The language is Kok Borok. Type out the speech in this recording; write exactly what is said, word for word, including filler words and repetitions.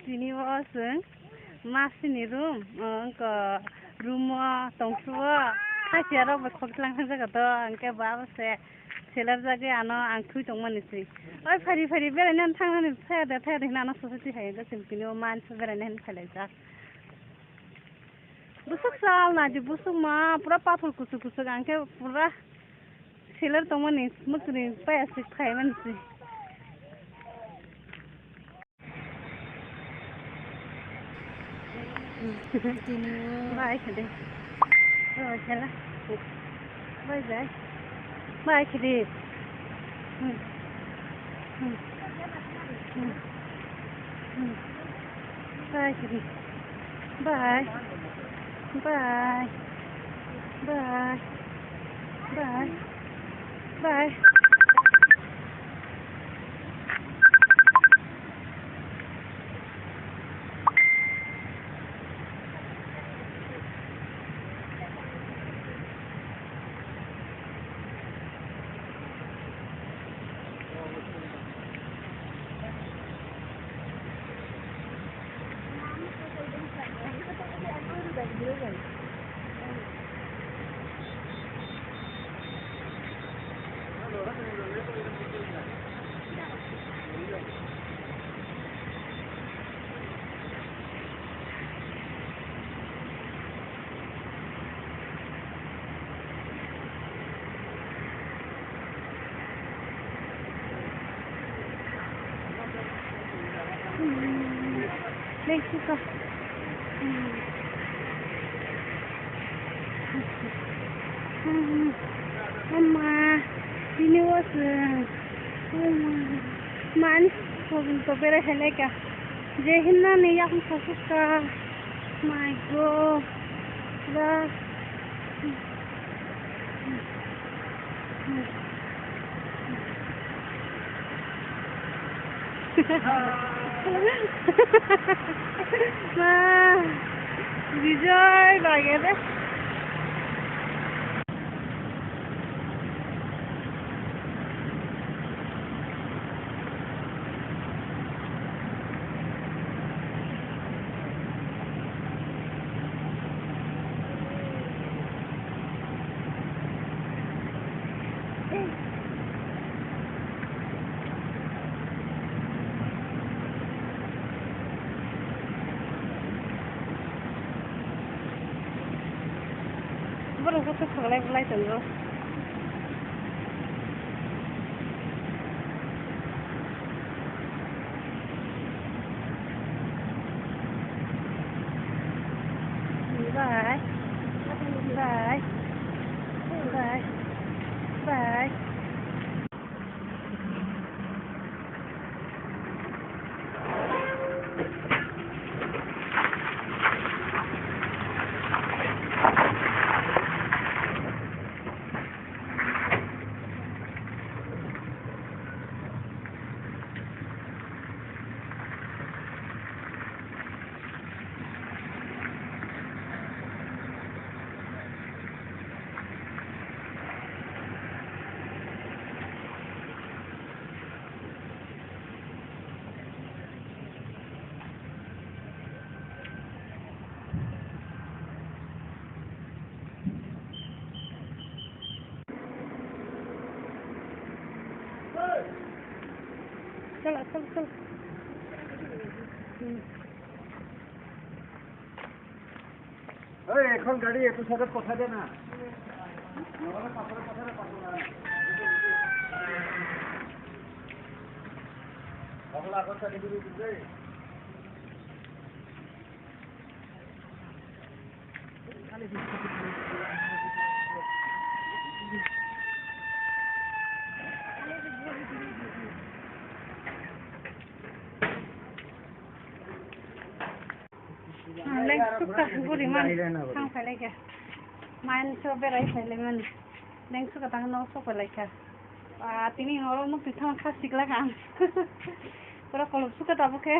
Tini o chwng masini room, o wngkha room o tongsuo, hakhe aro bai khokchwlang thangjago to, hwnkhe bo abo se selarjagwi ano ang thwi tongmani se. Oi phari phari beraina thangnani thaya de, thaya de hwnwi ano society hai hwnkhe chwng tini o mansa beraina hwnwi phailaijak. Bwswk sal naidi, bwswk ma pura pathor kuchuk kuchuk, ang khe pura selar tongmani mwkhwtwini paya se phaimani se. Tini o bai khe de. Bai khe la. Bai jai. Bai khe de. Hmm. Hmm. Hmm. Hmm. Bai khe de. Bai. Bai. Bai. Bai. Bai. Mexico. Ama, bini o chwng. Ama, man, to berai hai lai ka. Je hinna ni yakung sa suk ka. My God. Ba. Ma, Bijoy lage de. Borok joto khaklai bolai tongo. Bye. Bye. Bye. Bye. Chalo, chalo, chalo. Hmm. এই, এখন গাড়ি একটু সাইডে পঠাই দে না। নহলে পাথরে পাথরে পাথর না। এখন আগর সাইডে দিবি তুই। Lengsukha guriman thang phailaikha. Main so berai phailaimani. Lengsukha tang no sok phailaikha. Ah, tini horo mukti thang kha sikla kha ang. Pura kolom sukha tabuk khe.